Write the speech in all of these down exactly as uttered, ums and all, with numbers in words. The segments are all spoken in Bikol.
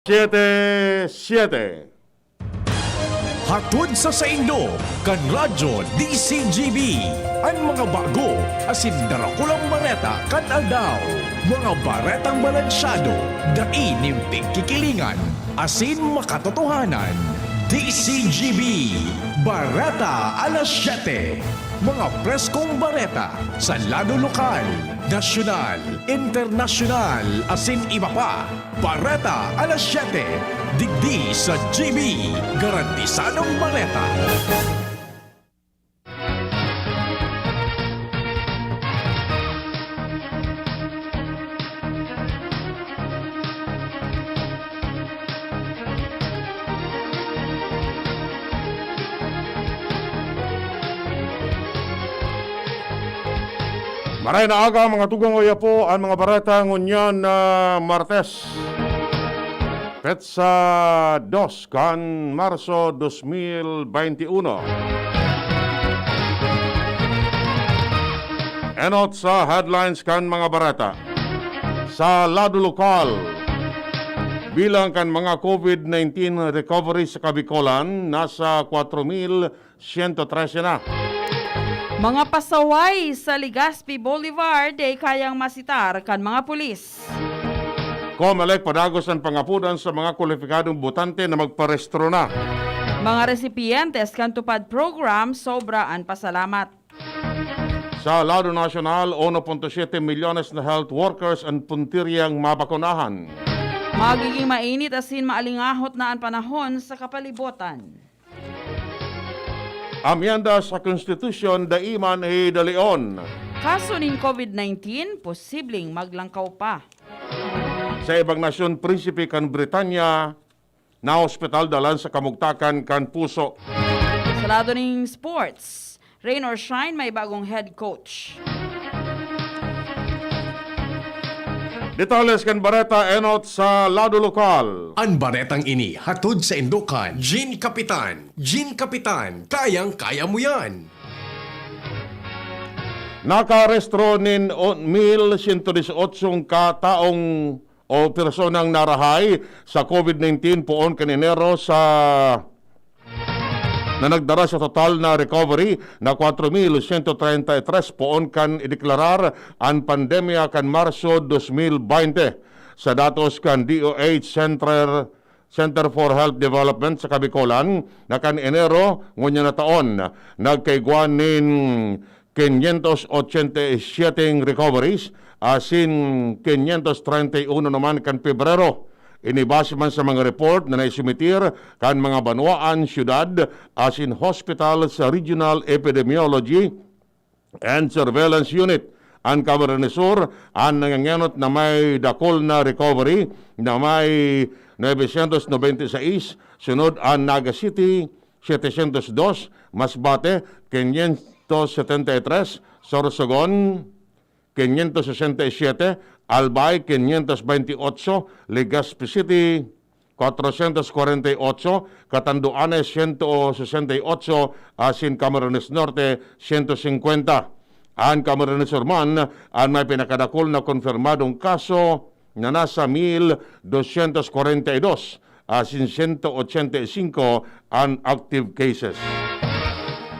Siete siete. Hatod sa saindo, kan Radyo D C G B, an mga bago asin darakulaang bareta kan aldaw. Mga baretang balansyado, dai nin pigkikilingan, asin makatotohanan. D C G B, Bareta alas siyete. Mga preskong bareta sa lado lokal, nasyonal, internasyonal, asin iba pa. Bareta alas siyete, digdi sa G B, garantisadong bareta. Maray na aga, mga tugang, oya po an mga bareta ngunyan na Martes, petsa dos kan Marso dos mil baynte uno. Enot sa headlines kan mga bareta. Sa lado lokal, bilang kan mga covid nineteen recovery sa Kabikolan, nasa kwatro mil siyento trese na. Mga pasaway sa Legazpi Boulevard, di kayang masitar kan mga pulis. Comelec padagos an pangapodan sa mga kwalipikadong botante na magparehistro na. Mga resipyentes kan TUPAD program, sobra an pasalamat. Sa lado nasyonal, uno punto siyete milyones na health workers an puntiryang mabakunahan. Magiging mainit asin maalingahot na an panahon sa kapalibotan. Amyenda sa konstitusyon dai man hidalion. Kaso nin covid nineteen, posibleng maglangkaw pa. Sa ibang nasyon, prinsipe kan Britanya na ospital dalan sa kamugtakan kan puso. Sa lado ning sports, rain or shine, may bagong head coach. Detalles kan bareta enot sa lado lokal. An baretang ini hatod saindo kan Gin Kapitan. Gin Kapitan, kayang-kaya mo yan. Nakaarestro nin o-, mil siyento disyotso ka taong o personang narahay sa covid nineteen poon kan Enero sa, na nagdara sa total na recovery na kwatro mil siyento treinta y tres poon kan ideklarar an pandemya kan Marso dos mil baynte. Sa datos kan D O H Center, Center for Health Development sa Kabikolan, na kan Enero ngunyan na taon, nagkaigwa nin quinientos ochenta y siete recoveries, asin quinientos treinta y uno naman kan Pebrero. Ini base man sa mga report na naisumitir kan mga banwaan, syudad, asin hospital sa Regional Epidemiology and Surveillance Unit. An Camarines Sur an nangangenot na may dakul na recovery, na may novecientos nobenta y seis, sunod an Naga City, setecientos dos, Masbate, quinientos setenta y tres, Sorsogon, quinientos sesenta y siete, Albay, quinientos veintiocho, Legazpi City, cuatrocientos cuarenta y ocho, Catanduanes, ciento sesenta y ocho, asin Camarines Norte, ciento cincuenta. An Camarines Sur man an may pinakadakul na konfirmadong kaso, na nasa mil doscientos cuarenta y dos, asin ciento ochenta y cinco an active cases.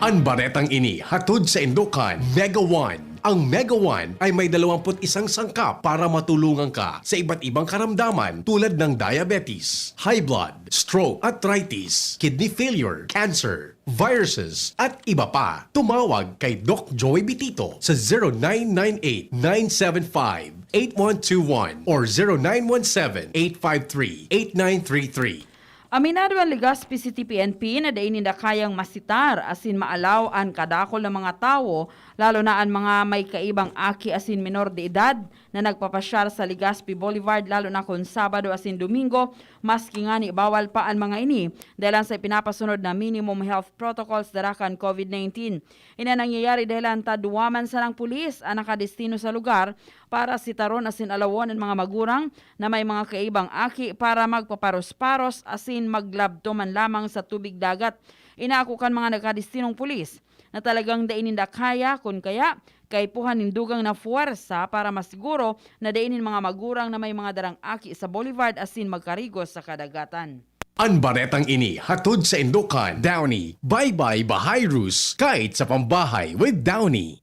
An baretang ini hatod saindo kan Mega One. Ang Mega One ay may dalawampu't isang sangkap para matulungan ka sa iba't ibang karamdaman tulad ng diabetes, high blood, stroke, arthritis, kidney failure, cancer, viruses, at iba pa. Tumawag kay Doc Joey Bitito sa zero nine nine eight, nine seven five, eight one two one or zero nine one seven, eight five three, eight nine three three. Aminado an Legazpi City P N P na dai ninda kayang masitar asin maalaw an kadakul na mga tawo, lalo na an mga may kaibang aki asin menor de edad, na nagpapasyal sa Legazpi Boulevard, lalo na kun Sabado asin Domingo, maski ngani bawal pa an mga ini, dahelan sa ipinapasunod na minimum health protocols dara kan covid nineteen. Ini an nangyayari dahelan ta duwa man sanang pulis an nakadestino sa lugar para sitaron asin alawon an mga magurang na may mga kaibang aki para magpaparos-paros asin maglabto man lamang sa tubig dagat. Inako kan mga nakadestinong pulis na talagang dai ninda kaya, kun kaya, kaipuhan nin dugang na puwersa para masiguro na dai nin mga magurang na may mga darang aki sa boulevard asin magkarigos sa kadagatan. An baretang ini hatod saindo kan Downy. Bye-bye Bahayrus, kahit sa pambahay with Downy.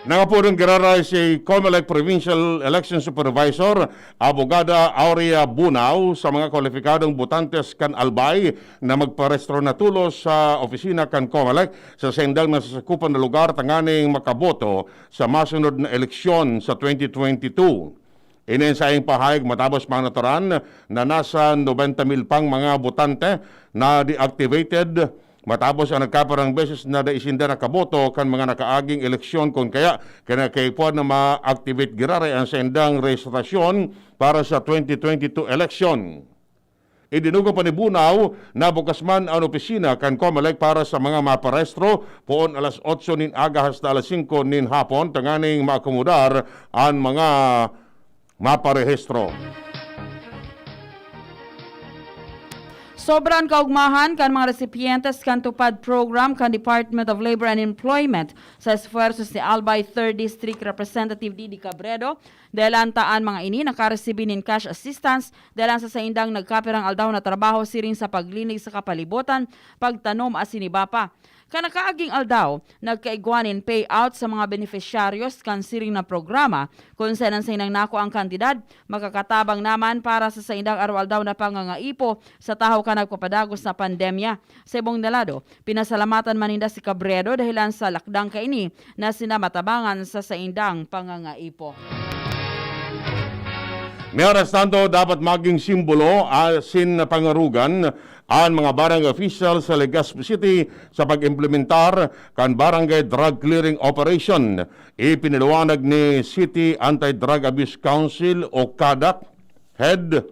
Nangapodong giraray si Comelec Provincial Election Supervisor, Abogada Aurea Bunao, sa mga kwalipikadong botantes kan Albay na magparehistro na tolos sa opisina kan Comelec sa saindang nasasakupan na lugar tanganing makaboto sa masunod na eleksyon sa twenty twenty-two. Ini an saiyang pahayag matapos manataran na nasa nobenta mil pang mga botante na deactivated matapos an nagkapirang beses na dai sinda nakaboto kan mga nakaaging eleksyon, kun kaya kinakaipuhan na ma-activate giraray an saindang rehistrasyon para sa twenty twenty-two election. Idinugang pa ni Bunao na bukas man an opisina kan Comelec para sa mga maparehistro poon alas otso nin aga hasta alas singko nin hapon tanganing maakomodar an mga maparehistro. Sobra an kaogmahan kan mga resipyentes kan TUPAD program kan Department of Labor and Employment sa esfuerzos ni Albay Third District Representative Didi Cabredo, dahelan ta an mga ini nakaresibi nin cash assistance dahelan sa saindang nagkapirang aldaw na trabaho siring sa paglinig sa kapalibotan, pagtanom asin iba pa. Kan nakaaging aldaw, nagkaigwa nin payout sa mga benepisyaryos kan siring na programa, kun saen an saindang nakuang kantidad makakatabang naman para sa saindang aroaldaw na pangangaipo sa tahaw kan nagpapadagos na pandemya. Sa ibong na lado, pinasalamatan man ninda si Cabredo dahelan sa lakdang kaini na sinda matabangan sa saindang pangangaipo. Mientras tanto, dapat maging simbolo asin pangarugan an mga barangay official sa Legazpi City sa pag-implementar kan Barangay Drug Clearing Operation. Ipinaliwanag ni City Anti-Drug Abuse Council o CADAC Head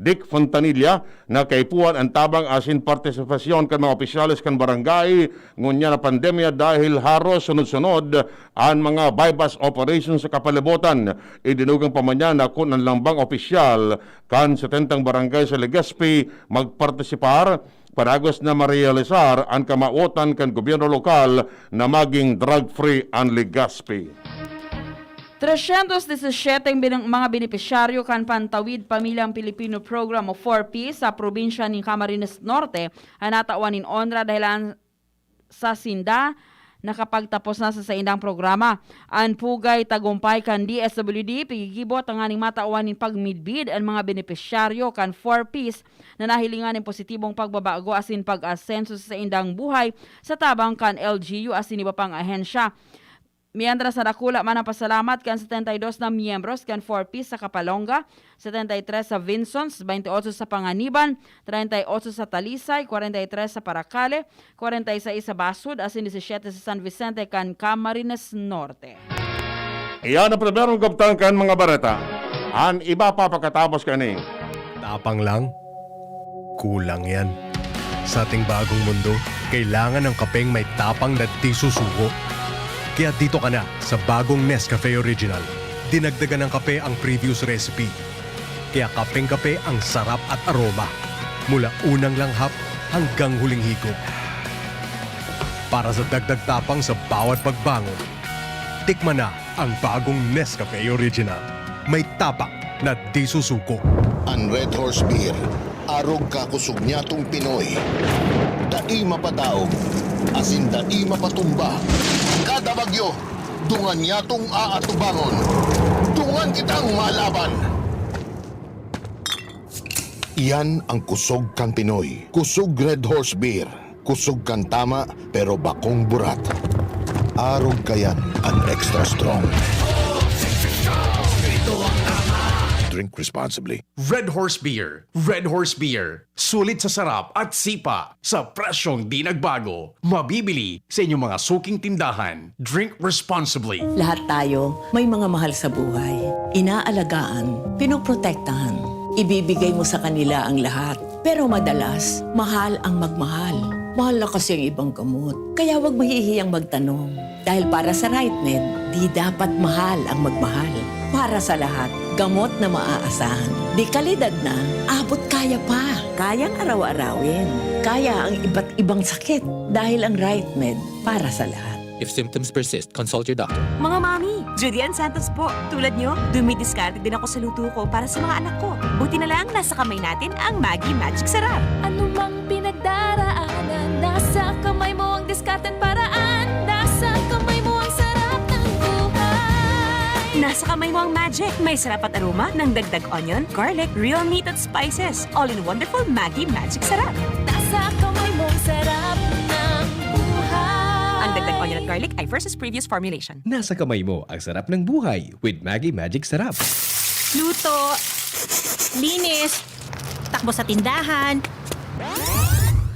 Dick Fontanilla na kaipuhan an tabang asin partisipasyon kan mga opisyales kan barangay ngunyan na pandemya dahil haros sunod-sunod an mga buy-bust operation sa kapalibotan. Idinugang pa man niya na kun an lambang opisyal kan setentang barangay sa Legazpi magpartisipar, padagos na marealisar an kamawotan kan gobyerno lokal na maging drug-free an Legazpi. Tresyentos disisiete ang binang-, mga benepisyaryo kan Pantawid Pamilyang Pilipino Program o four Ps sa probinsya nin Camarines Norte an natawan nin onra dahelan sa sinda nakapagtapos na sa saindang programa. An pugay tagumpay kan D S W D pigigibo tanganing matawan nin pagmidbid an mga benepisyaryo kan four Ps na nahilingan nin positibong pagbabago asin pag-asenso sa saindang buhay sa tabang kan L G U asin iba pang ahensya. Mientras, nadakula man an pasalamat kan setenta y dos na miyembros kan four Ps sa Kapalonga, setenta y tres sa Vinzons, baynte otso sa Panganiban, treinta y ocho sa Talisay, kwarenta y tres sa Paracale, kwarenta y seis sa Basud, asin disisiete sa San Vicente kan Camarines Norte. Iyan ang primerong kabtan kan mga bareta. An iba pa pakatapos kani. Tapang lang? Kulang yan. Sa ating bagong mundo, kailangan ng kapeng may tapang na di susuko. Kaya dito ka na sa bagong Nescafe Original. Dinagdagan ng kape ang previous recipe. Kaya kapeng-kape ang sarap at aroma. Mula unang langhap hanggang huling higop. Para sa dagdag tapang sa bawat pagbangon, tikman na ang bagong Nescafe Original. May tapang na di susuko. An Red Horse Beer, arog ka kusog nyatong Pinoy. Dai mapadaog, asin dai mapatumba. Kada bagyo, dungan nyatong aatubangon. Dungan kitang malaban. Iyan ang kusog kan Pinoy. Kusog Red Horse Beer. Kusog kan tama, pero bakong burat. Arog kayan an extra strong. Drink responsibly. Red Horse Beer. Red Horse Beer. Sulit sa sarap at sipa sa presyong di nagbago. Mabibili sa inyong mga suking tindahan. Drink responsibly. Lahat tayo may mga mahal sa buhay. Inaalagaan, pinoprotektahan. Ibibigay mo sa kanila ang lahat. Pero madalas, mahal ang magmahal. Mahal na kasi ang ibang gamot. Kaya wag mahihiyang magtanong. Dahil para sa Rightmed, di dapat mahal ang magmahal. Para sa lahat, gamot na maaasahan. De kalidad na, abot kaya pa. Kayang araw-arawin. Kaya ang iba't ibang sakit. Dahil ang Rightmed, para sa lahat. If symptoms persist, consult your doctor. Mga mami, Judy Ann Santos po. Tulad nyo, dumidiskarte din ako sa luto ko para sa mga anak ko. Buti na lang, nasa kamay natin ang Maggi Magic Sarap. Ano mang pinagdaraanan, nasa kamay mo ang diskarte at paraan. Nasa kamay mo ang sarap ng buhay. Nasa kamay mo ang magic. May sarap at aroma ng dagdag onion, garlic, real meat at spices. All in wonderful Maggi Magic Sarap. Nasa kamay mo ang sarap ng buhay. Ang dagdag onion at garlic ay versus previous formulation. Nasa kamay mo ang sarap ng buhay with Maggi Magic Sarap. Luto, linis, takbo sa tindahan.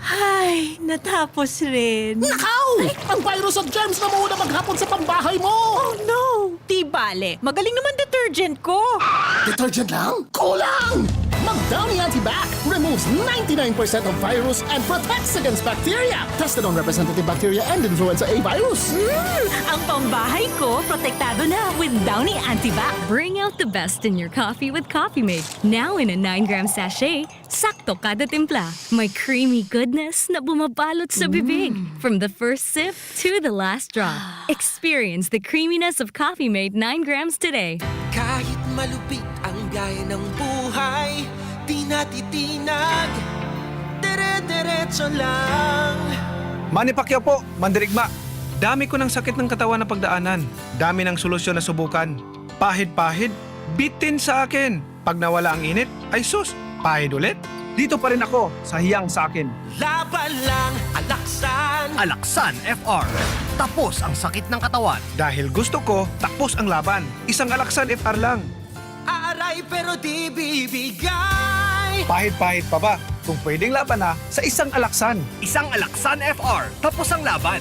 Ay, natapos rin. Nakaw! Ang virus at germs na muna maghapon sa pambahay mo! Oh no! Di bale, magaling naman detergent ko. Detergent lang? Kulang! Mag Downy Antibac removes ninety-nine percent of virus and protects against bacteria. Tested on representative bacteria and influenza A virus. Mm, ang pambahay ko, protektado na with Downy Antibac. Bring out the best in your coffee with Coffee Mate. Now in a nine gram sachet, sakto kada timpla. May creamy goodness na bumabalot sa bibig. From the first sip to the last drop. Experience the creaminess of Coffee Mate nine grams today. Kahit malupit ang biyahe ng buhay, di natitinag, dire-diretso lang. Manny Pacquiao po, mandirigma. Dami ko ng sakit ng katawan na pagdaanan. Dami ng solusyon na subukan. Pahid-pahid, bitin sa akin. Pag nawala ang init, ay sus, pahid ulit. Dito pa rin ako sa hiyang sa akin. Laban lang, Alaksan. Alaksan F R. Tapos ang sakit ng katawan. Dahil gusto ko, tapos ang laban. Isang Alaksan F R lang. Aaray pero di bibigay. Pahid-pahid pa ba? Kung pwedeng laban na sa isang Alaksan. Isang Alaksan F R. Tapos ang laban.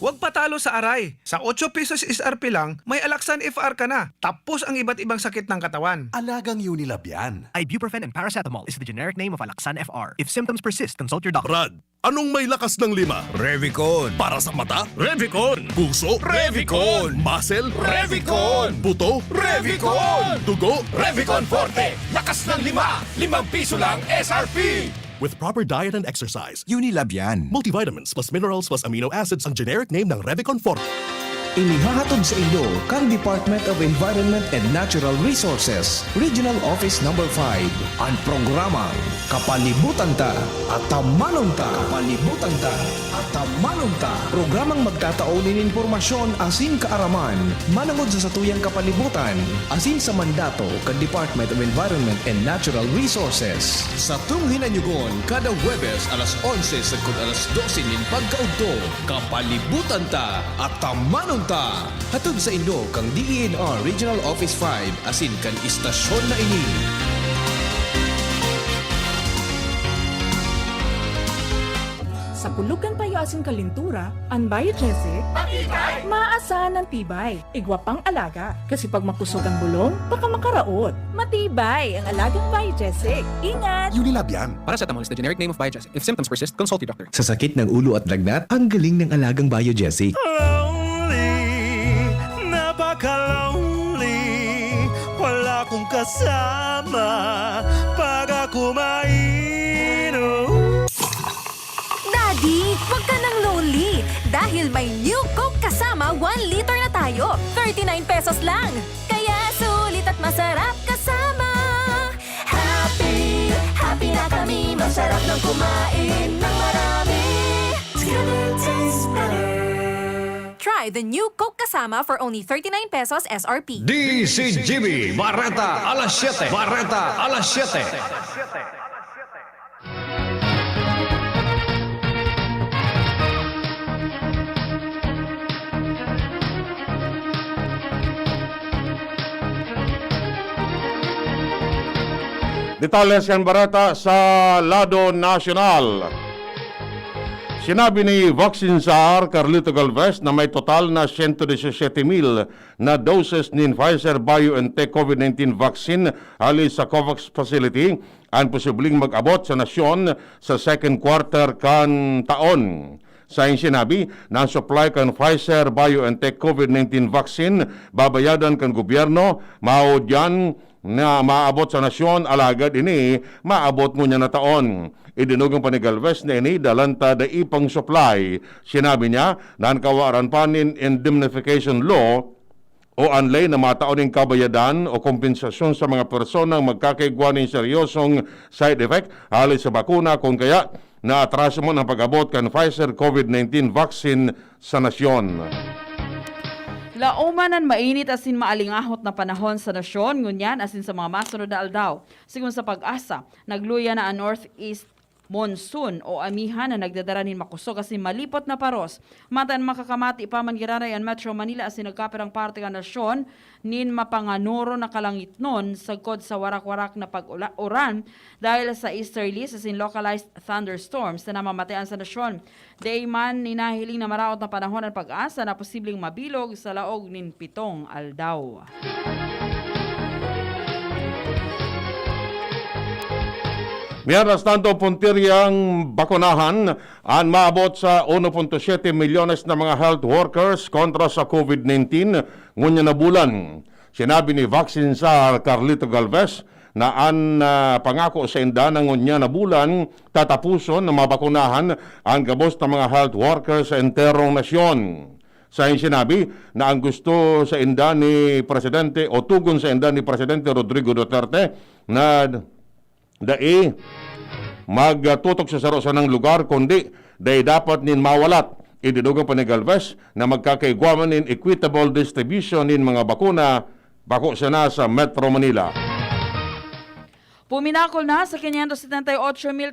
Huwag patalo sa aray. Sa otso pesos S R P lang, may Alaksan F R ka na. Tapos ang iba't ibang sakit ng katawan. Alagang Unilab yan. Ibuprofen and paracetamol is the generic name of Alaxan F R. If symptoms persist, consult your doctor. Brad, anong may lakas ng lima? Revicon. Para sa mata? Revicon. Puso? Revicon. Muscle? Revicon. Buto? Revicon. Dugo? Revicon Forte. Lakas ng lima. Limang piso lang S R P. With proper diet and exercise. Unilab yan. Multivitamins plus minerals plus amino acids ang generic name ng Revicon Forte. Inihahatod sa inyo kan Department of Environment and Natural Resources, Regional Office Number five, an programang Kapalibutan Ta, Atamanon Ta. Kapalibutan Ta, Atamanon Ta. Programang magtatao nin impormasyon asin kaaraman manangod sa satuyang kapalibutan asin sa mandato kan Department of Environment and Natural Resources. Satong hinanyugon kada Huwebes alas onse sagkod alas dose nin pagkaudto, Kapalibutan Ta, Atamanon Ta. Hatod sa inyo kan D E N R Regional Office five asin kan istasyon na ini. Sa kulog kan payo asin kalintura, an Biogesic, matibay! Maasahan an tibay. Igwa pang alaga, kasi pag makusog ang bulong, baka makaraot. Matibay ang alagang Biogesic. Ingat! Unilab yan. Paracetamol is the generic name of Biogesic. If symptoms persist, consult your doctor. Sa sakit ng ulo at lagnat, ang galing ng alagang Biogesic. Lonely, napaka-lonely. Wala kong kasama pag ako mainom. Daddy, wag ka nang lonely dahil may New Coke Kasama one liter na tayo. Thirty-nine pesos lang. Kaya sulit at masarap kasama. Happy, happy na kami. Masarap ng kumain ng marami. It's gonna taste better. Try the New Coke Kasama for only thirty-nine pesos S R P. D C G B, Bareta alas siyete. Bareta alas siyete. Detalles kan bareta sa lado nasyonal. Sinabi ni Vaccine Czar Carlito Galvez na may total na siyento disisiete mil na doses nin Pfizer-BioNTech COVID nineteen vaccine hali sa COVAX facility an posibleng mag-abot sa nasyon sa second quarter kan taon. Sa sinabi na an supply kan Pfizer-BioNTech COVID nineteen vaccine babayadan kan gobyerno, mao diyan na maabot sa nasyon, alagad ini maabot ngunyan na taon. Idinugang pa ni Galvez na ini dalan ta dai pang supply. Sinabi niya na an kawaran pa nin indemnification law o an ley na matao nin kabayadan o kompensasyon sa mga personang magkakaigwa nin seryosong side effect hali sa bakuna, kun kaya naatraso man ang pag-abot kan Pfizer COVID nineteen vaccine sa nasyon. Laoman an mainit asin maalingahot na panahon sa nasyon ngunyan asin sa mga masunod na aldaw. Sigon sa PAGASA, nagluya na an northeast monsoon o amihan na nagdadara nin makosog asin malipot na paros. Mata an makakamati pa man giraray an Metro Manila asin nagkapirang parte kan nasyon nin mapanganoro na kalangitnon sagkod sa warak-warak na pag-uran dahil sa easterlies asin localized thunderstorms na namamatean sa nasyon. Dai man ninahiling na maraot na panahon an PAGASA na posibleng mabilog sa laog nin pitong aldaw. Mientras tanto, puntiryang bakunahan an maabot sa uno punto siyete milyones na mga health workers kontra sa COVID nineteen ngunyan na bulan. Sinabi ni Vaccine Czar Carlito Galvez na an ah, pangako sa inda na ngunyan na bulan tatapuson na mabakunahan ang gabos na mga health workers sa enterong nasyon. Sa sinabi na ang gusto sa inda ni Presidente o tugon sa inda ni Presidente Rodrigo Duterte na dai magtutok sa saro-sarong lugar, kundi dai dapat nin mawalat. Idinugang pa ni Galvez na magkakaigwa man nin equitable distribution nin mga bakuna bako sana sa Metro Manila. Puminakol na sa quinientos setenta y ocho mil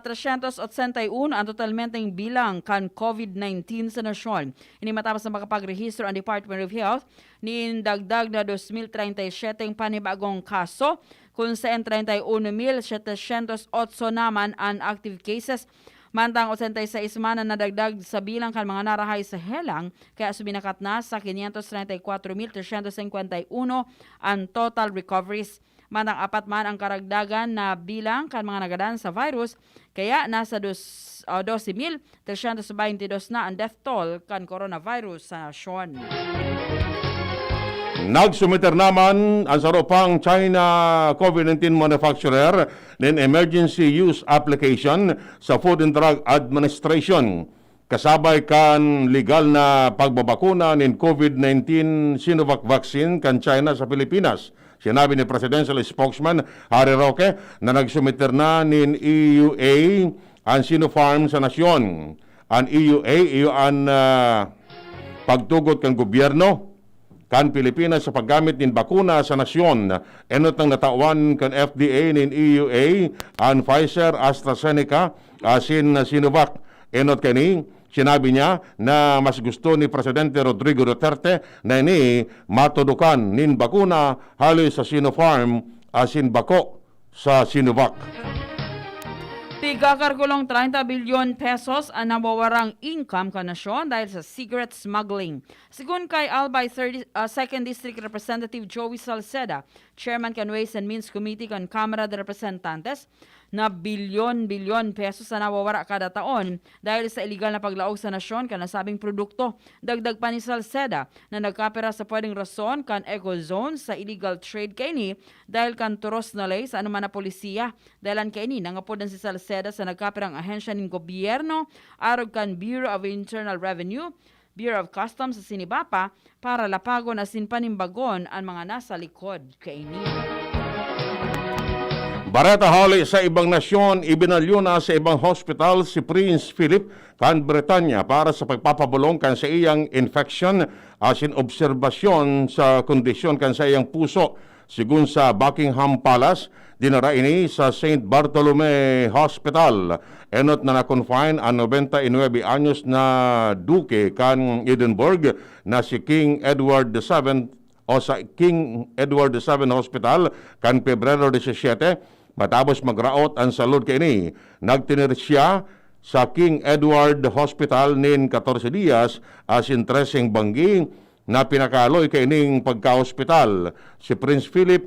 trescientos ochenta y uno ang totalmenteng bilang kan COVID nineteen sa nasyon. Ini matapos na makapagrehistro ang Department of Health nin dagdag na dos mil treinta y siyete ang panibagong kaso, kun saen treinta y uno mil setecientos otso naman an active cases. Mantang ochenta y seis man an nadagdag sa bilang kan mga narahay sa helang, kaya suminakat na sa quinientos treinta y cuatro mil trescientos cincuenta y uno an total recoveries. Mantang apat man ang karagdagan na bilang kan mga nagadan sa virus, kaya nasa dos, ah, doce mil trescientos baynte dos na ang death toll kan coronavirus sa nasyon. Nagsumiter naman ang saro pang China COVID nineteen manufacturer nin emergency use application sa Food and Drug Administration, kasabay kan legal na pagbabakuna nin COVID nineteen Sinovac vaccine kan China sa Pilipinas. Sinabi ni Presidential Spokesman Harry Roque na nagsumiter na nin E U A an Sinopharm sa nasyon. An E U A iyo an ah, pagtugot kan gobyerno kan Pilipinas sa paggamit nin bakuna sa nasyon. Enot nang natawan kan F D A nin E U A an Pfizer, AstraZeneca asin Sinovac. Enot kani, sinabi niya na mas gusto ni Presidente Rodrigo Duterte na ini matudukan nin bakuna hali sa Sinopharm asin bako sa Sinovac. Tigkakargulong treinta bilyon pesos an nawawarang income kan nasyon dahil sa cigarette smuggling. Sigon kay Albay thirty, ah, Second District Representative Joey Salceda, chairman kan Ways and Means Committee kan Kamara de Representantes, na bilyon-bilyon pesos an nawawara kada taon dahil sa iligal na paglaog sa nasyon kan nasabing produkto. Dagdag pa ni Salceda na nagkapira sa pwedeng rason kan eco zone sa illegal trade kaini dahil kan turos na ley sa anuman na polisiya. Dahilan kaini, nangapodan si Salceda sa nagkapirang ahensya nin gobyerno, arog kan Bureau of Internal Revenue, Bureau of Customs sa Sinibapa, para lapagon asin panimbagon an mga nasa likod kaini. Bareta hali sa ibang nasyon, ibinalyo na sa ibang hospital si Prince Philip kan Britanya para sa pagpapabolong kan saiyang infection asin obserbasyon sa kondisyon kan saiyang puso. Sigun sa Buckingham Palace, dinara ini sa Saint Bartholomew Hospital. Enot na na-confine an nobenta y nuebe anyos na duke kan Edinburgh na si King Edward the Seventh o sa King Edward the Seventh Hospital kan Pebrero disisiete, matapos magraot an salud kaini. Nagtener siya sa King Edward Hospital nin katorse diyas asin treseng banggi na pinakaloy kaining pagkaospital. Si Prince Philip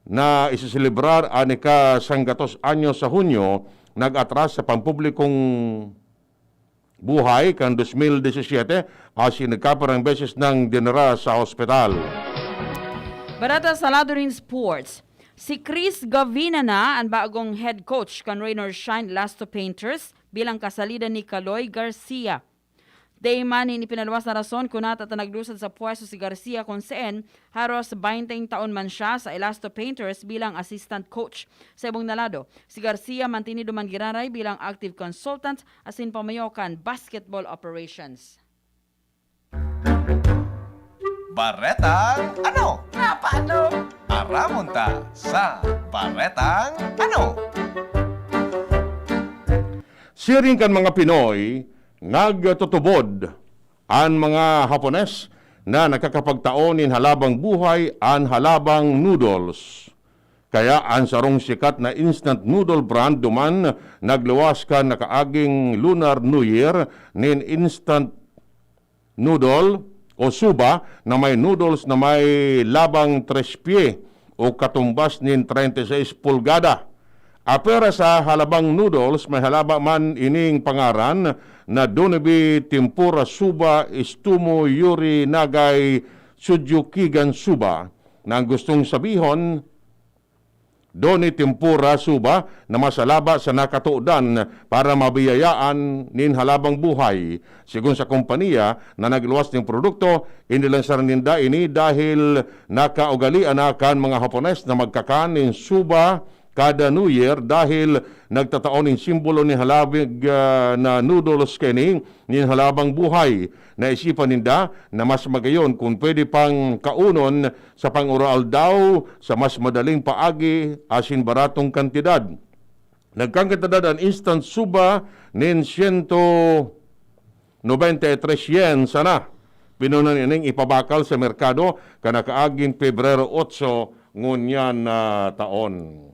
na iseselebrar an ika-sanggatos anyos sa Hunyo, nag-atras sa pampublikong buhay kan dos mil disisiete asin nagkapirang beses nang dinara sa hospital. Para ta sa lado nin sports, si Chris Gavina na an bagong head coach kan Rain or Shine Elasto Painters bilang kasalida ni Kaloy Garcia. Dai man nin ipinaluwas na rason kun nata ta naglusad sa pwesto si Garcia, kun saan haros bainteng taon man siya sa Elasto Painters bilang assistant coach. Sa ibong na lado, si Garcia mantinido man giraray bilang active consultant asin pamayo kan basketball operations. Baretang ano? Nga paano? Aramon ta sa Baretang ano? Siring kan mga Pinoy, nagtutubod an mga Hapones na nakakapagtao nin halabang buhay, an halabang noodles. Kaya an sarong sikat na instant noodle brand duman nagluwas kan nakaaging Lunar New Year nin instant noodle o suba na may noodles na may labang tres pie o katumbas nin treinta y seis pulgada. Apwera sa halabang noodles, may halaba man ining pangaran na Donebi Tempura Suba Istumo Yuri Nagay Sujukigan Suba, na ang gustong sabihon, Doni Tempura Suba na mas halaba sa nakatodan para mabiyayaan nin halabang buhay. Sigon sa kompanya na nagluwas nin produkto, inilansar ninda ini dahil nakaugalian na kan mga Hapones na magkakan nin suba kada New Year dahil nagtatao nin simbolo nin halabig, ah, na noodles kini nin halabang buhay. Naisipan ninda na mas magayon kun pwede pang kaunon sa pang-oroaldaw sa mas madaling paagi asin baratong kantidad. Nagkangkantidad an instant suba nin siyento nobenta y tres yen sana. Pinunan ining ipabakal sa merkado kan nakaaging Pebrero otso ngunyan na taon.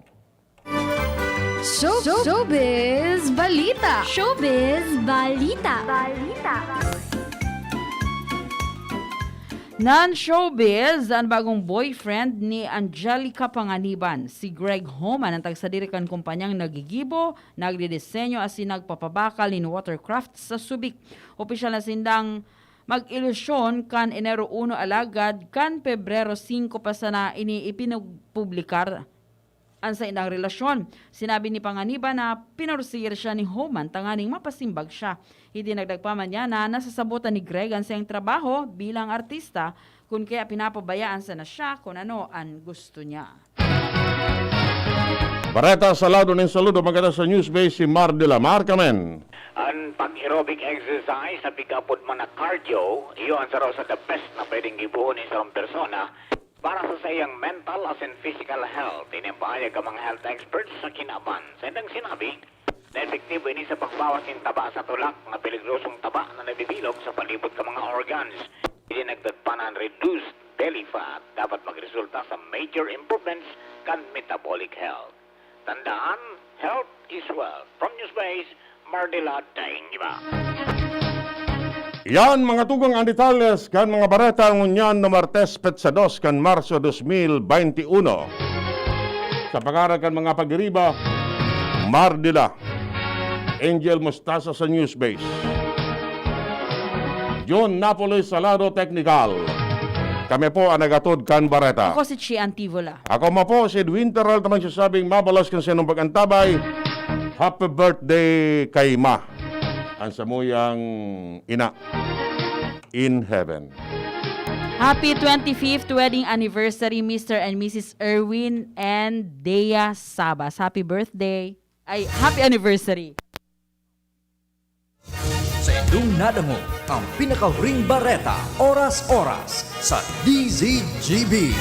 Show, Showbiz Balita! Showbiz Balita! Balita! Nan showbiz, an bagong boyfriend ni Angelica Panganiban, si Greg Homan, ang tagsadiri kan kumpanyang nagigibo, nagdidisenyo asin nagpapabakal nin watercraft sa Subic. Opisyal na sindang mag-ilusyon kan Enero uno, alagad kan Pebrero singko pa sana ini ipinagpublikar an saindang relasyon. Sinabi ni Panganiban na pinursige siya ni Homan tanganing mapasimbag siya. Idinagdag pa man niya na nasasabotan ni Greg an saiyang trabaho bilang artista, kun kaya pinapabayaan sana siya kun ano an gusto niya. Bareta sa lado nin saludo, magkada sa Newsbase si Mar de la Mar, kamen. An pag-aerobic exercise na pig-apod man na cardio, iyo an saro sa the best na pwedeng gibohon nin sarong persona para sa saiyang mental asin physical health. Ini an pahayag kan mga health experts sa kinaban. Sa indang sinabi, na epektibo ini sa pagbawas nin taba sa tulak, na peligrosong taba na nabibilog sa palibot kan mga organs. Idinagdag pa na an reduced belly fat dapat magresulta sa major improvements kan metabolic health. Tandaan, health is wealth. From Newsbase, Mardila Daing Iba. Yan, mga tugang, ang detalles kan mga bareta ngunyan na Martes, petsa dos kan Marso dos mil baynte uno. Sa pangaran kan mga pagiriba, Mardila, Angel Mostasa sa Newsbase. John Napoles sa lado teknikal. Kami po ang nagatod kan bareta. Ako si Chi Antivola. Ako man po si Edwin Peralta, magsasabing mabalos kan sinong pag-antabay. Happy birthday kay Ma, ang samuyang ina in heaven. Happy twenty-fifth wedding anniversary, Mister and Missus Erwin and Dea Sabas. Happy birthday. Ay, happy anniversary. Sa indong nadangog ang pinakahuring bareta, oras-oras, sa D Z G B.